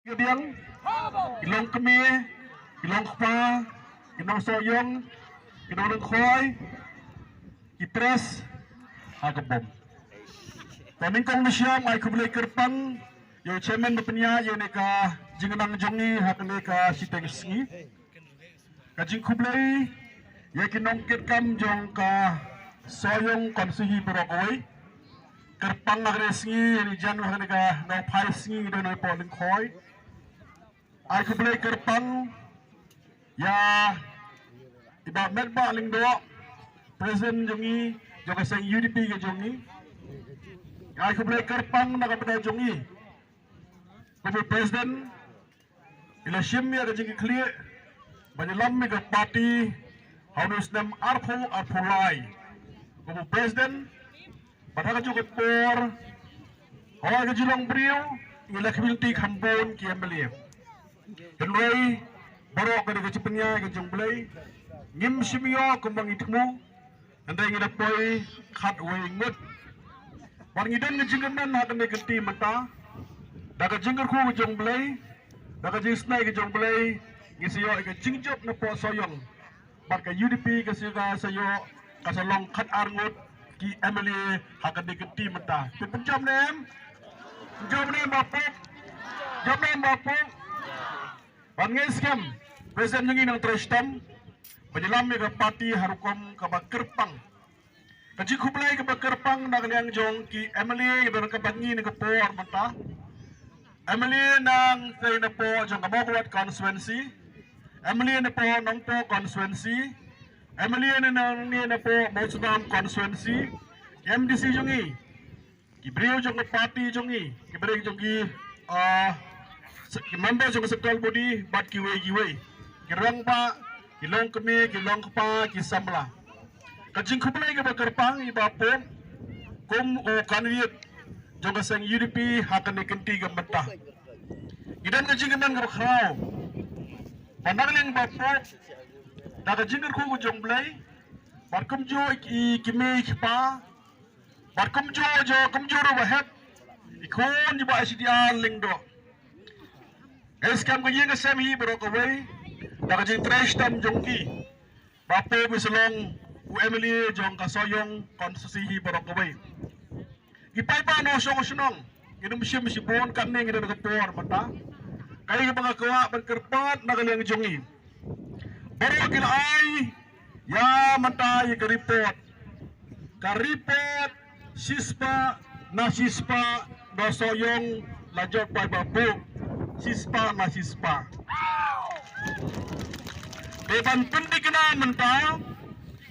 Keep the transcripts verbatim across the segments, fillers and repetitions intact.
Ki biang, ki long kmie, ki long kpa, ki nong Sohiong, ki nong Lyngkhoi, ki press ha ka bom. Te nyngkong nyngkong ai khublei kyrpang ïa u chairman ba pynïaid ïa kane ka jingnang jong ngi ha kane ka shiteng sngi. Ka jingkhublei ïa ki nongkitkam jong ka Sohiong Constituency baroh kawei. Kyrpang ha kane ka sngi, ïa kane ka nongphai sngi ngi don hapoh Lyngkhoi. Ai khublei kyrpang ïa i Bah Metbah Lyngdoh, President jong ngi, jong ka seng U D P ka jong ngi. Ai khublei kyrpang na ka bynta jong ngi. Kum u President, i la shim ïa ka jingkitkhlieh ban ïalam ïa ka party ha une u snem arphew arphew lai kum u President. Bad ha kajuh ka por, hooid ka jinglong briew, ngi la khmih lynti kham bun ki M L A. Hynrei baroh ka dei ka jingpynïaid ka jong U Blei. Ngim shym ïoh kumba ngi thmu. Hynrei ngi da poi khatwei ngut. Bad ngi don ka jingkyrmen ha kane ka kynti mynta. Da ka jingkyrkhu ka jong U Blei, da ka jingisnei ka jong U Blei, ngi sa ïoh ïa ka jingjop napoh Sohiong. Bad ka U D P ka sa, ka sa ïoh, ka sa long khatar ngut ki M L A ha kane ka kynti mynta. Te pynjop ne em? Pynjop ne em Bah Pop? Jop ne em Bah Pop? Ban ngeit skhem, President jong ngi nang trei shitom ban ïalam ïa ka party ha rukom kaba kyrpang. Ka jingkhublei kaba kyrpang na ka liang jong ki M L A ba nang ka bad ngi na ka por mynta. M L A nang trei napoh jong ka Mawkyrwat constituency, M L A napoh Nongpoh constituency, M L A na nang ne napoh Mawsynram constituency, M D C jong ngi, ki briew jong ka party jong ngi, ki briew jong ki, ah, se-, ki member jong ka central body, bad kiwei kiwei, ki rangbah, ki longkmie, ki longkpa, ki samla. Ka jingkhublei kaba kyrpang ïa Bah Pop kum u candidate jong ka seng U D P ha kane ka kynti ka mynta. Ngi don ka jingkyrmen kaba khraw ba na ka liang Bah Pop, da ka jingkyrkhu ka jong U Blei, bad kumjuh i kmie i kpa, bad kumjuh, kumjuh ruh ba hep i khun jong i Bah S D R Lyngdoh. Ngeit skhem ka ïing ka sem hi baroh kawei, da ka jingtrei shitom jong ki, Bah Pop u sa long u M L A jong ka Sohiong constituency hi baroh kawei. Ngi paidbah nongshong shnong, ngin ym shim shibun katne, ngi don ka por mynta. Kaei kaba nga kwah ban kyrpad na ka liang jong ngi, baroh ki la ai ïa mynta ïa ka report. Ka report shispah na shispah na Sohiong la jop paidbah Bah Pop. Shispah na shispah. Te ban pynthikna mynta,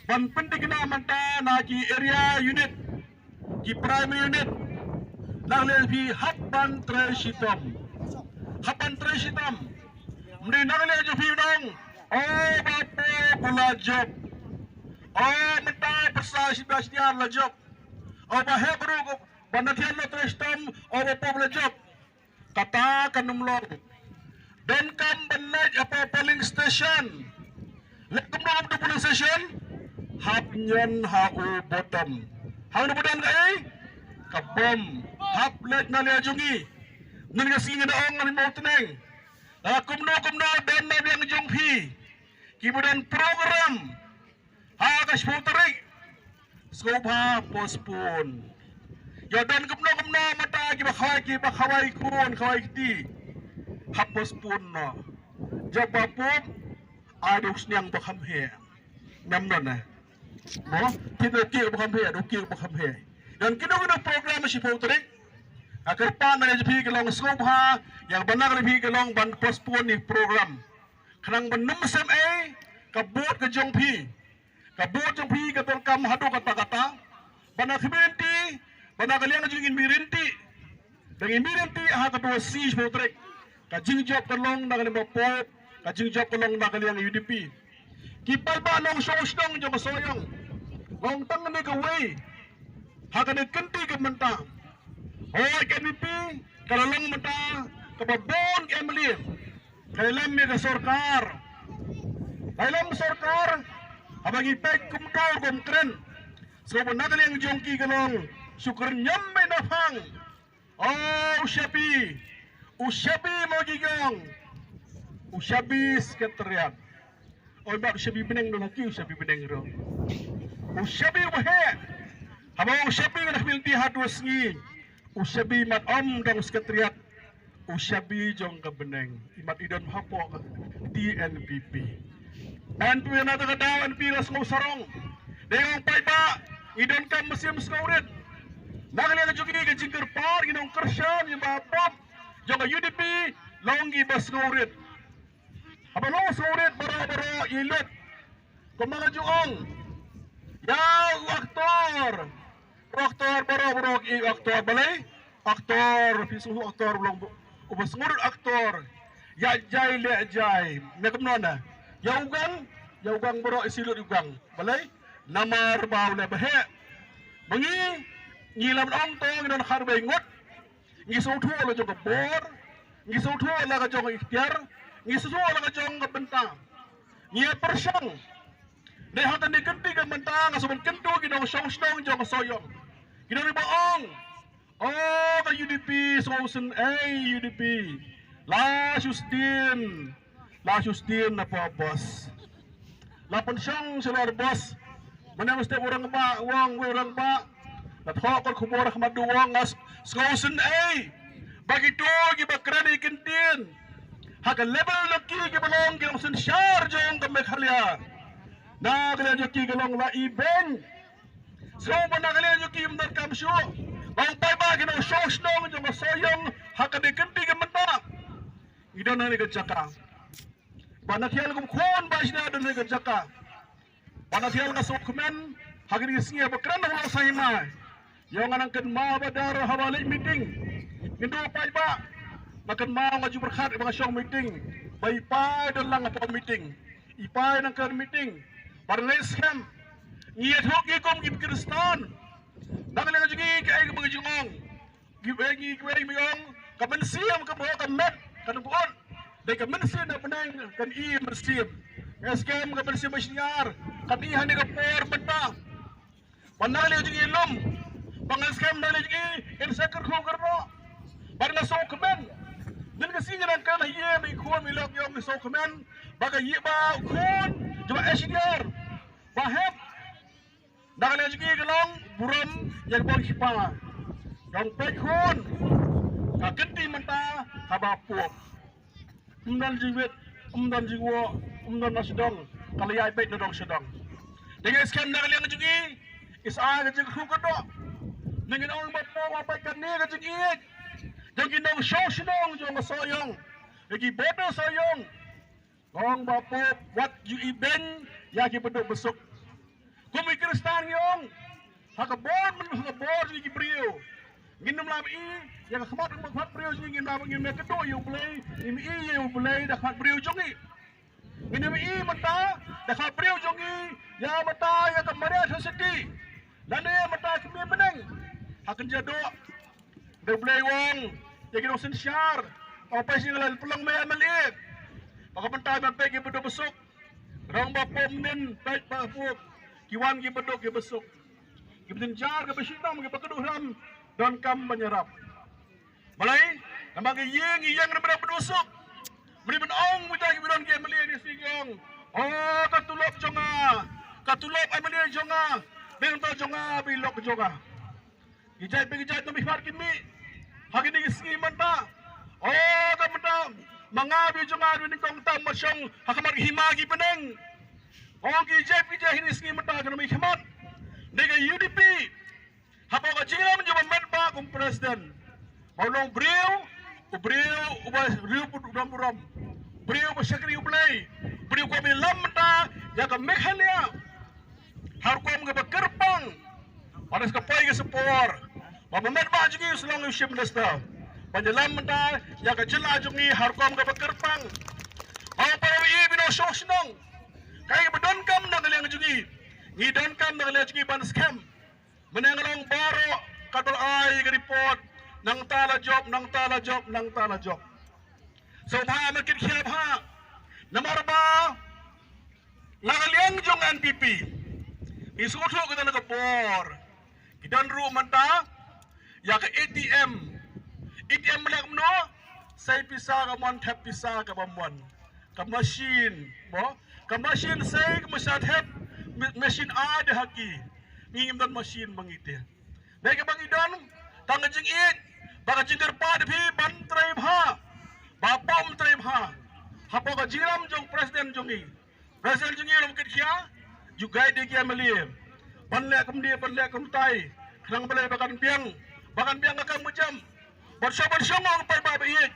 ban pynthikna mynta na ki area unit, ki primary unit, na ka liang phi hap ban trei shitom. Hap ban trei shitom. Ym dei na ka liang jong phi ban ong, o Bah Pop u la jop, o mynta pyrsa shispah shispah la jop, o ba hep ruh, ba na thiang la trei shitom, o Bah Pop la jop. Kata kan ym long. Donkam ban leit hapoh polling station. Leit kumno hapoh polling station? Hap ñion ha u bottom. Hap ñion ha u bottom kaei? Ka bom. Hap leit na liang jong ngi. Mynne ka sngi nga da ong ha Mawtneng, la kumno kumno don na liang jong phi kiba don program ha ka shiphew tarik, sngewbha postpone. Ïa don kumno kumno mynta kiba khawai, kiba khawai khun khawai kti, hap postpone noh. Jop Bah Pop, ai da u sniang ba kham heh. Ngam don eh. Mo, phi da u kieh ba kham heh, da u kieh ba kham heh. Don kino kino program shiphew tarik, nga kyrpad na ka liang jong phi ka long sngewbha, ïa kaba na ka liang jong phi ka long ban postpone ïa ki program. Khnang ban ym sem ei ka vote ka jong phi. Ka vote jong phi ka donkam haduh katta katta. Ba na khmih lynti, ba na ka liang jong ngi ngin mih lynti. Ba ngin mih lynti ha ka dua shi shiphew tarik. Ka jingjop ka long na ka liang Bah Pop, ka jingjop ka long na ka liang U D P. Ki paidbah nongshong shnong jong ka Sohiong, long tang kane kawei ha kane ka kynti ka mynta. Hooid, ka N P P ka la long mynta kaba bun ka M L A. Ka ïalam ïa ka sorkar. Ka ïalam sorkar, haba ngi peit kumto kum kren. Sngewbha na ka liang jong ki ka long, shu kren ñiam beit na phang. O u Shapi, U shabi mo ki ong. U shabi sekretariat. Oi ba u shabi bneng no laki u shabi bneng ro. U shabi u baheh. Haba u shabi nga dah milti ha dua sngi. U shabi mat om dong sekretariat. U shabi jong ka bneng. Imat idon hapoh ka T N P P. N P na ta ka daw N P la sngew sarong. Dei ong paidbah. Idon kam mynsiem sngewrit. Na ka liang jong ki ka jingkyrpad ki nongkyrshan ïa ba pop. Jong ka U D P long ki ba sngewrit. Haba long sngewrit baroh baroh i lut. Kumba nga ju ong. Ïa u aktor. U aktor baroh baroh i aktor balei. Aktor phi sngew aktor long uba sngewrit aktor. Ïa jai leh jai. Ne kumno na. Ïa u gang. Ïa u gang baroh i si lut u gang. Balei. Namar ba u leh baheh. Ba ngi ngi lam ong to ngi don kharwei ngut. Ngi sngewthuh la jong ka bor, ngi sngewthuh la ka jong ka ikhtiar, ngi sngewthuh la ka jong ka bynta. Ngi ïa pyrshang. Dei ha kane ka kynti ka bynta nga sngewbha kyntu ki nongshong shnong jong ka Sohiong. Ki nongri ba ong. Oh ka U D P sngewsynei U D P. La shu sdien. La shu sdien na pa bos. La pynshong shalor bos. Mynne mynstep u rangbah u ong u rangbah. La thoh kot khubor ha khmat u ong nga sngewsynei. Ba kito kiba kren ïa ki ktien ha ka level jong ki kiba long ki nongsynshar jong ka Meghalaya. Na ka liang jong ki ka long la i beiñ. Sngewbha na ka liang jong ki ym donkam shuh. Ba ong paidbah ki nongshong shnong jong ka Sohiong ha kane ka kynti ka bynta. Ngi don ha kane ka jaka. Ba na thiang kum khun ba shna don ha ka jaka. Ba na thiang nga sngewkmen ha kine ki sngi ba kren na u Saiñ Hima. Ïa nga nang kynmaw ba dar haba leit meeting. Ngin duh paidbah. Nga kynmaw nga ju pyrkhat ba nga shong meeting. Ba i pa i don lang hapoh meeting. I pa i nang kren meeting. Ba leit skhem. Ngi ïathuh ki kum ki Khristan. Na ka liang jong ngi kaei kaba ngi ju ong. Kiwei ngi kiwei ngi ong ka mynsiem ka bor ka met ka nang bun. Dei ka mynsiem na bneng kan i mynsiem. Nga skhem ka mynsiem ba shniar kan i ha kane ka por mynta. Ba na ka liang jong ngi lum ba nga skhem na ka liang jong ngi in sa kyrkhu kyrdoh. Ba nga sngewkmen. Nin ka sngi nga nang kren ha ïing i khun i lok ïong i sngewkmen. Ba ka ïing ba khun jong ba shniar ba hep. Na ka liang jong ngi ka long burom ïa ka bor ki kpa. Ka ong peit khun ka kynti mynta kaba pop. Ym don jingwit, ym don jingwoh, ym don na sdang. Ka la ïaid beit na dong sdang. Dei nga skhem na ka liang jong ngi i sa ai ka jingkyrkhu kyrdoh. Ngi ong ba pop ba peit kane ka jingïeit jong ki nongshong shnong jong ka Sohiong. Ïa ki voter Sohiong. Ong ba pop wat ju i beiñ ïa ki baduk basuk. Kum i Khristan ngi ong ha ka bor men ha ka bor jong ki briew. Ngin ym lah i ïa ka khmat ka khmat briew jong ngi, ngin lah ngin ïa ka dei ïa U Blei, ngin i ïa U Blei da khmat briew jong ngi. Ngin ym i mynta da khmat briew jong ngi ïa mynta ïa ka Maria Theisotti. Lane mynta ka kmie bneng ha kan jadoh. Dei Blei wong ïa ki nongsynshar. Ka pei sing la pynlong mei M L A. Ba ka bynta ban pei ki baduk basuk. Rong ba pom nin pei ba pom ki wan ki baduk ki basuk. Ki bynjynjar ki bashitam ki bakduh ram don kam ban ïarap. Balei namar ki ïing ïing ram ram baduk basuk. Mri ban ong mutai ki bidon ki M L A ni sing ong. Oh ka tulop jong nga ka tulop M L A jong nga. Beng ta jong nga bilok jong nga. Ki jait ba ki jait na bihmat ki mih ha kine ki sngi mynta. O ka mynta ma nga bad jong nga ruh nyngkong tam ma shong ha khmat ki hima ki bneng. O ki jait ki jait ha kine ki sngi mynta ka na bihmat. Dei ka U D P hapoh ka jingïalam jong ba met ba kum president. Ba u long briew u briew uba riew put u dom burom. Briew ba shakri U Blei. Briew ko ba ïalam mynta ïa ka Meghalaya. Har kum kaba kyrpang. Ba dei ka poi ka sa por ba mynta ba jong ngi u sa long u Chief Minister ban ïalam mynta ïa ka jylla jong ngi har kum kaba kyrpang. Ba u poi u i bino shoh shnong. Kaei kaba donkam na ka liang jong ngi ngi donkam na ka liang jong ngi ban skhem. Mynne nga long baroh ka dol ai ka report nangta la jop nangta la jop nangta la jop. Sngewbha ma kit khia bha namar ba na ka liang jong N P P. Ngi sngewthuh kita na ka bor ki don ruh mynta ïa ka A T M. A T M lek mno Sei pisa ka mon, thep pisa kaba mon. Ka machine, mo? Ka machine sei, ka machine thep, ma-, machine a de haki. Ngi ngim don machine ma ngi te. Dei kaba ngi don, tang ka jingïeit, ba ka jingkyrpad phi ban trei bha. Ba pom trei bha. Hapoh ka jingïalam jong president jong ngi. President jong ngi ruh kit khia, ju guide ïa ki M L A. Ban leh kumne, ban leh kumtai. Khnang balei ba kan biang, ba kan biang ka kam ka jam. Ban shong, ban shong ong peit ba ba ïeit.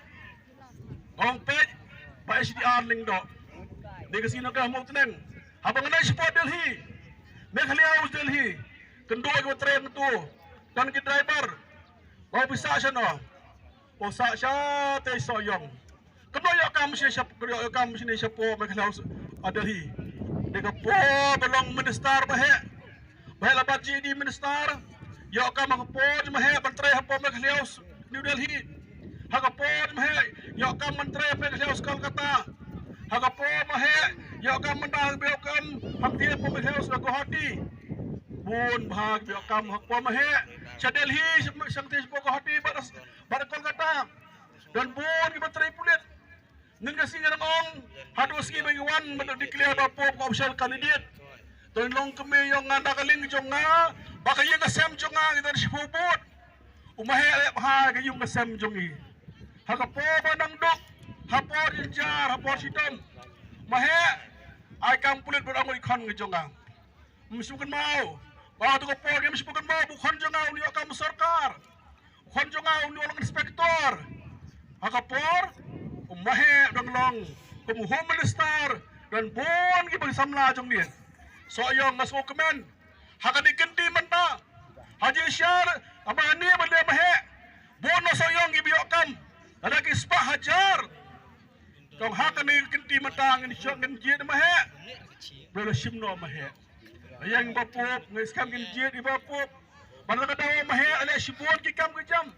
Ong peit ba H D R Lyngdoh. Dei ka sien ka mo tneng. Haba ngan ai support Delhi. Meghalaya u Delhi. Kynduh ki ba trei kynduh. Don ki driver. Ba pisa shano. Pisa sha te Sohiong. Kano ïoh kam shi shap, ïoh kam shi ne shapo Meghalaya, a Delhi. Dei ka por ba long minister ba heh. Ba heh la bat G D minister. Ïoh kam ha ka por ma heh ban trei hapoh Meghalaya, New Delhi. Ha ka por ma heh ïoh kam ban trei Meghalaya, Kolkata. Ha ka por ma heh ïoh kam ban da ïoh kam ha ka por Meghalaya, Guwahati. Bun bha ïoh kam ha ka por ma heh. Sha Delhi, sha, sha, sha Guwahati, bad, bad Kolkata. Don bun ki ba trei pulit. Ngan ka sngi ngan ong, haduh sngi ba ngi wan, ba declare ba pop ka official candidate. Don long kmie ïong nga na ka liang jong nga, ba ka ïing ka sem jong nga, ngi don shiphew vote. U ma heh leh bha ka ïing ka sem jong ngi. Ha ka por ba nang duk, ha por jynjar, ha por shitom. Ma heh, ai kam pulit ba ong i khon ka jong nga. Ym shu kynmaw. Ba tu ka por ngim shu kynmaw, ba u khon jong nga u ïoh kam sorkar. U khon jong nga u ïoh long inspector. Ha ka por, u ma heh dang long kum u home minister, don bun ki ba samla jong ngi. Sohiong nga sngewkmen. Ha kane ka kynti mynta. Ha jingshisha, haba ngi ba leh ma heh. Bun na Sohiong ki ba ïoh kam. Lada ki spah hajar. Tang ha kane ka kynti mynta ngin shong ngin jied ma heh. Ba la shim noh ma heh. Ïa ngi ba pop, ngi skhem ngin jied i ba pop. Ban la ka daw ma heh, ale shibun ki kam ki jam.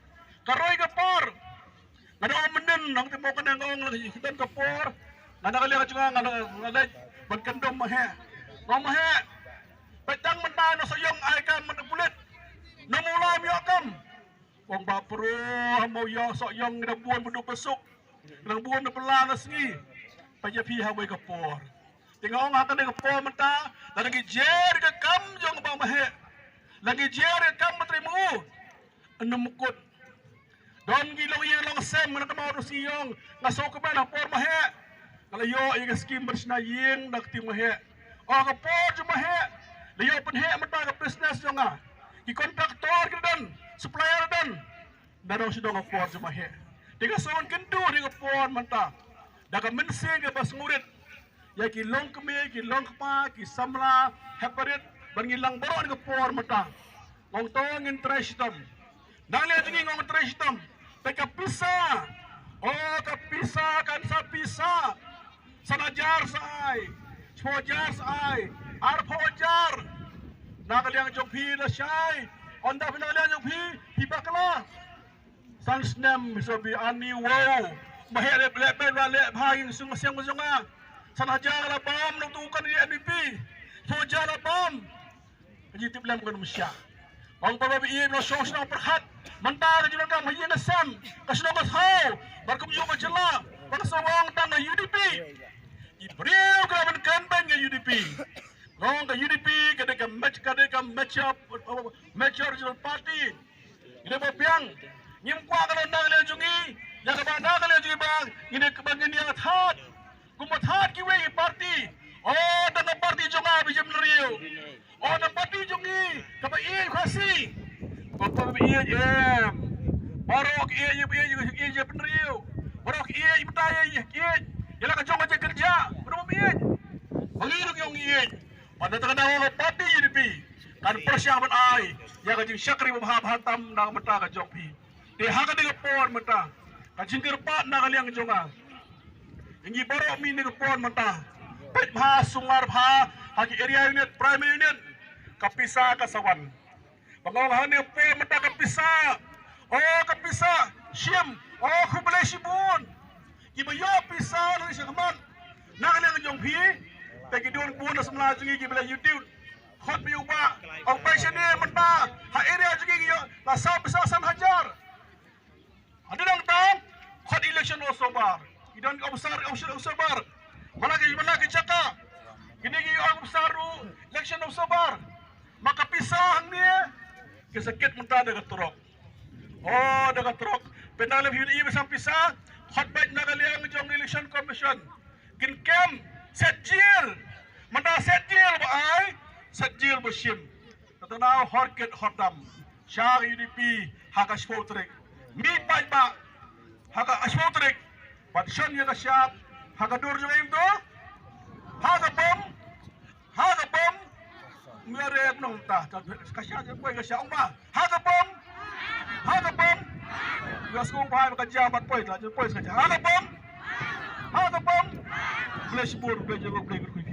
Ka roi ka por. Nga da ong mynnin, nang te mo ka nang ong la ki don ka por. Nga da ka liang ka jong nga, nga da, nga da ban kyndom ma heh. Ong ma heh. Peit tang mynta na Sohiong ai kam mynta pulit. Na mula ym ïoh kam. Ong ba pro mo ïoh Sohiong ngi da bun ba duk ba suk. Nang bun na pela na sngi. Peit ïa phi ha wei ka por. Te nga ong ha kane ka por mynta, la ngi jer ka kam jong ba ma heh. La ngi jer ka kam ba trei ma u. Ynnym kut. Don ki long ïing long sem, nga na ka ma u sngi ong, nga sngewkmen ha por ma heh. Nga la ïoh ïa ka skim ban shna ïing na ka kti ma heh. O ha ka por jong ma heh. La ïoh pynheh mynta ka business jong nga. Ki contractor ki don, supplier don. Nadong shadong ha por jong ma heh. Te ka sngewkynduh ïa ka por mynta. Da ka mynsiem kaba sngewrit. Ïa ki longkmie, ki longkpa, ki samla, hep barit, ban ngi lang baroh ïa ka por mynta. Ngong to ngin trei shitom. Nang leh jong ngi ngong trei shitom. Te ka pisa. O ka pisa kan sa pisa. San hajar sa ai. Shiphew hajar sa ai. Arphew hajar. Na ka liang jong phi la shai. Ynda phi na ka liang jong phi, phi bakla. San snem, so bi ani wow. Ma heh leh leh ben wa leh bha ïing sung siang ma sung a. San hajar la bam nong tu kan ïa N P P. Shiphew hajar la bam. Ka jingtip lem kan msha. Ong ba ba ïa ba shong shnong pyrkhat. Mynta ka jingkam ha ïing ka sem. Ka shnong ka thaw. Bar kum ïoh ka jylla. Ba ka sawang tang ka U D P. Ki briew ka ban kan ban ka U D P. Ong ka U D P ka dei ka maj-, ka dei ka major, major regional party. Ngi dei ba biang. Ngim kwah ka long na ka liang jong ngi. Ïa kaba na ka liang jong ngi ba ngi dei ba ngin ïa thad. Kum ba thad kiwei ki party. O, tang ka party jong nga ba jem nriew. O, tang party jong ngi kaba ïeit Khasi. Ba ba ïeit em. Baroh ki ïeit, ïeit, ïeit, ïeit, ïeit, ïeit, ïeit. Baroh ki ïeit, ïeit, ïeit, ïeit. Ïa la ka jong ka jingkyrja. Baroh ba ïeit. Ba ngi ruh ngi ïeit. Ba na ka daw ka party U D P kan pyrshang ban ai ïa ka jingshakri ba bha bha tam na ka bynta ka jong phi. Te ha kane ka por mynta ka jingkyrpad na ka liang jong nga. Ngi baroh mi ne ka por mynta peit bha sumar bha ha ki area unit, primary unit, ka pisa ka sa wan. Ba nga ong ha kane ka por mynta ka pisa. O ka pisa shim. O khublei shibun. Ki ba ïoh pisa na ka liang jong phi. Te ki don bun na samla jong ngi ki ba la ïa dut. Khot phi u ba, ong phi shane mynta ha area jong ngi ïoh la saw pisa san hajar. Hadien nangta Khot election observer. Ki don ki officer, officer, observer. Mala ki, mala ki jaka. Kine ki officer ruh election observer. Ma ka pisa hangne ki sa kit mynta da ka trok. Oh, da ka trok. Pynang lem hi i ba sam pisa. Khot beit na ka liang jong Election Commission. Kin kem set jil. Mynta set jil ba ai, set jil ba shim. Kata na hor kit hor dam. Sha ka U D P ha ka shiphew tarik. Mi paidbah ha ka shiphew tarik. Bad shon ïa ka shad ha ka dur jong im to. Ha ka bom. Ha ka bom. Ngi re nong ta ta ka shad poi ka shad ong ba. Ha ka bom. Ha ka bom. Ngi sku ba ka jam bad poi ta poi ka jam. Ha ka bom. Ha ka bom. Bless bor bless jong bless.